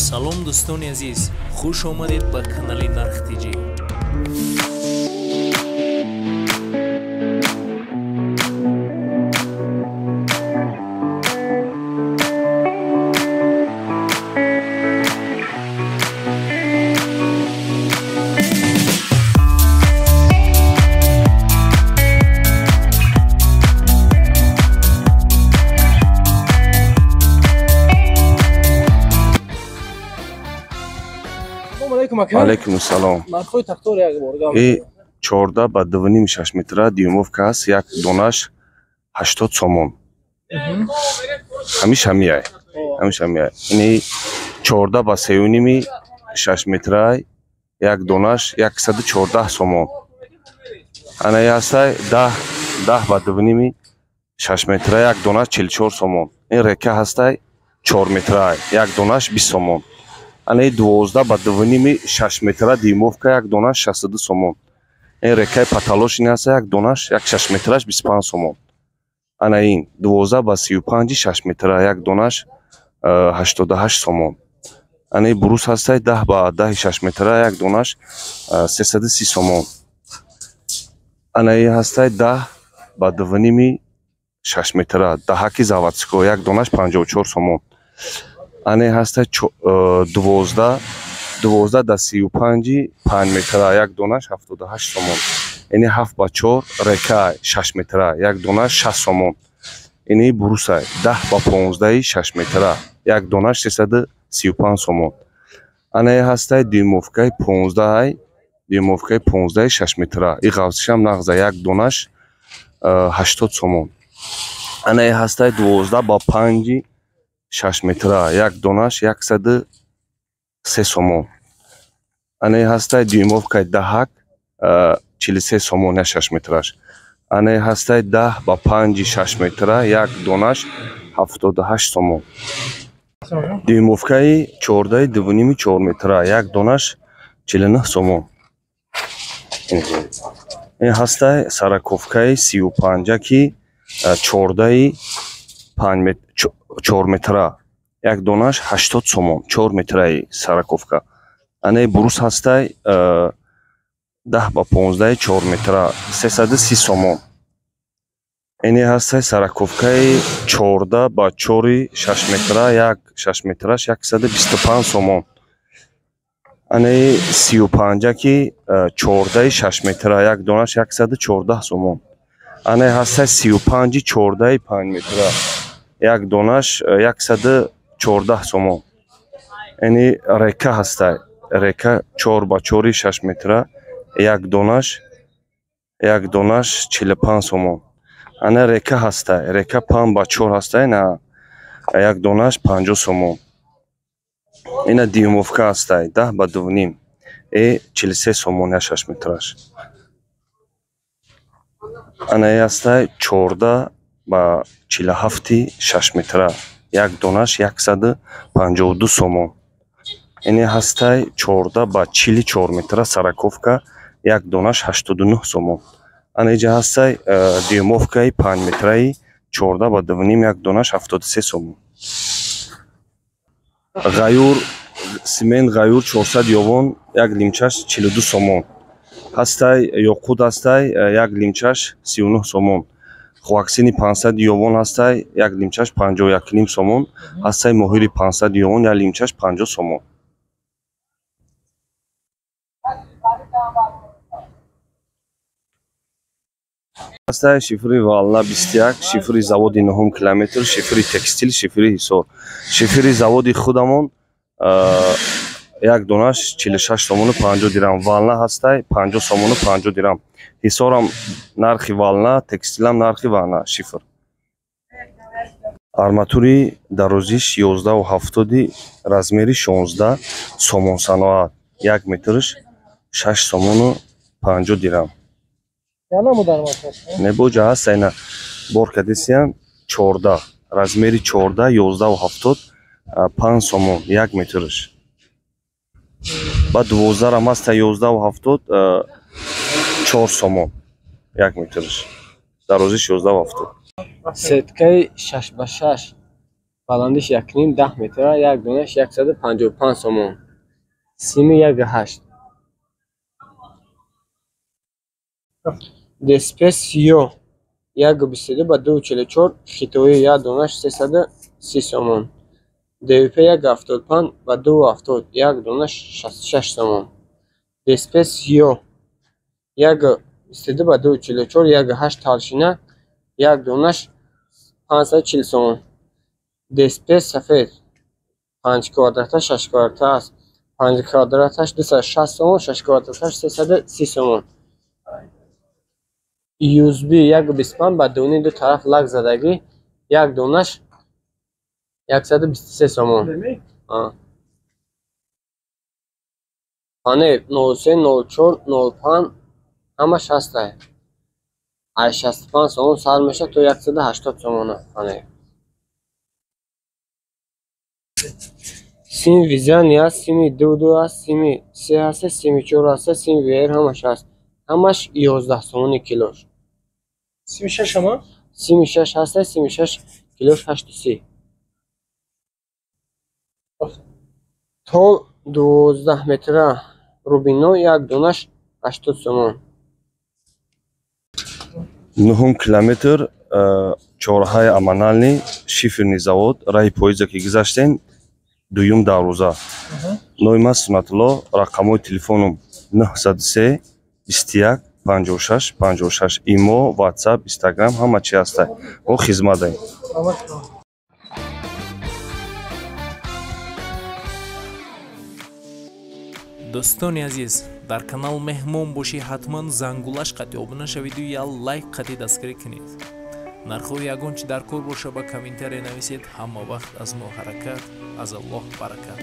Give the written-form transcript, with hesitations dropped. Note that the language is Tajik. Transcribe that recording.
Салом, дӯстони азиз, хуш омадед ба канали Нарх ТЖ. Алейкум салом. Нархҳои тахтор як бор гап. И 14 ба 2.5 6 метра дюймовка аст, як донаш 80 сомон. Ҳамиш ҳамияй. Ҳамиш ҳамияй. Ини 14 ба 3.5 6 метра, як донаш 114 сомон. Ана ҳастай 10 10 ба 2.5 6 метра, як донаш 44 сомон. Ин река ҳастай 4 метра, як донаш 20 сомон. Ана 12 ба 2.5 6 метра дюймовка, як донаш 62 сомон. Ин рекаи паталош ин ҳаста, як донаш як 6 метраш 25 сомон. Ана ин 12 ба 35 6 метра, як донаш 88 сомон. Ана ин брус ҳаста, 10 ба 10 6 метра, як донаш 330 сомон. Ана ин ҳаста, 10 ба 2.5 6 метра, даҳаки заводско, як донаш 54 сомон. Ане ҳаста 12 да 35 5 метра, як донаш 78 сомон. Ини 7 ба 4 река 6 метра, як донаш 60 сомон. Ини бруса 10 ба 15 6 метра, як донаш 335 сомон. Ане ҳаста дюймовкаи 15, дюймовкаи 15 6 метра. И ғавсишам нағза, як донаш 80 сомон. Ане ҳаста 12 ба 5 6 метра, як донаш 103 сомон. Ане ҳастай дюймовкаи даҳак 43 сомон, як 6 метраш. Ане ҳастай 10 ба 5 6 метра, як донаш 78 сомон. Дюймовкаи 14 2.5 4 метра, як донаш 49 сомон. Ин ҳастай сараковкаи 35 ки 14 5 4 метра, як донаш 80 сомон, 4 метраи сараковка. Ане брус ҳастай 10 ба 15 4 метра, 330 сомон. Ини ҳастай сараковкаи 14 ба 4 6 метра, як 6 метраш 125 сомон. Ане 35 ки 14 6 метра, як донаш 114 сомон. Ане ҳастай 35 14 5 метра, як донаш 114 сомон. Ини река ҳастай, река 4 ба 4 6 метра, як донаш 45 сомон. Ана река ҳастай, река 5 ба 4 ҳастай, на як донаш 50 сомон. Ина дюймовка ҳастай, 10 ба 2.5 43 сомон, як 6 метраш. Ана ҳастай 14 ба 47 6 метра, як донаш 152 сомон. Ини ҳастай 14 ба 44 метра сараковка, як донаш 89 сомон. Ана иҷа ҳастай дюймовкаи 5 метраи 14 ба 2.5, як донаш 73 сомон. Ғаюр симент ғаюр 400 ёвон, як лимчаш 42 сомон. Ҳастай ёқут ҳастай, як лимчаш 39 сомон. Хуаксини 500 ёвон ҳастай, як лимчаш 51.5 сомон. Ҳастай моҳири 500 ёвон, як лимчаш 50 сомон. Ҳастай шифри Вална 21, шифри заводи 9 километр, шифри текстил, шифри Ҳисор. Шифри заводи худамон як донаш 46 сомону 50 дирам. Вална ҳастай 50 сомону 50 дирам. Ҳисорам нархи вална, текстилам нархи вална, шифр. Арматури дарозиш 11.70, размери 16 сомон саноат, як метрш 6 сомону 50 дирам. Не боҷа ҳаст, ина бор кадисиян 14, размери 14, 11.70, 5 сомон, як метрш. Ба 12 рам ҳаста 11.70, 4 сомон, як метрш. Дарозиш 11.70. Сеткаи 6 ба 6 Баландиш 1.5 10 метра, як донаш 155 сомон. Сими 1.8. ДСП сиё 1.22 ба 2.44 хитоӣ, як донаш 330 сомон. ДВП 1.75 ба 2.70, як донаш 66 сомон. ДСП сиё 1.22 ба 2.44, 1.8 талшина, як донаш 540 сомон. ДСП сафед 5 квадрата 6 квадрата аст. 5 квадраташ 260 сомон, 6 квадраташ 330 сомон. USB 1.25 ба 2.5 ду тараф лак задагӣ, як донаш 123 сомон. Панел 03, 04, 05 ҳамаш ҳастай. Аз 65 сомон сар мешавад то 180 сомона панел. Сими Визани аст, сими 2.2 аст, сими 3 ҳаст, сими 4 ҳаст, сими VR ҳамаш ҳаст. Ҳамаш 11 сомони килош. Сими 6 ҳама? Сими 6 ҳаст, сими 6 килош 8.30. Тол 12 метра рубино, як донаш 80 сомон. 9 километр чорраҳаи Аманални, шиферни завод, раҳи поиза ки гузаштем, дуюм дарвоза. Номи ман Сунатулло, рақамҳои телефоном 903 21 56 56. Имо, WhatsApp, Instagram ҳама чи ҳастай. Мо хизмат даем. Дӯстони азиз, дар канал меҳмон бошӣ, ҳатман зангулаш қатъи обуна шавиду я лайк қатъи дастгирӣ кунед. Нархҳои ягон чи дар кор боша ба комментария нависед. Ҳама вақт аз мо ҳаракат, аз Аллоҳ баракат.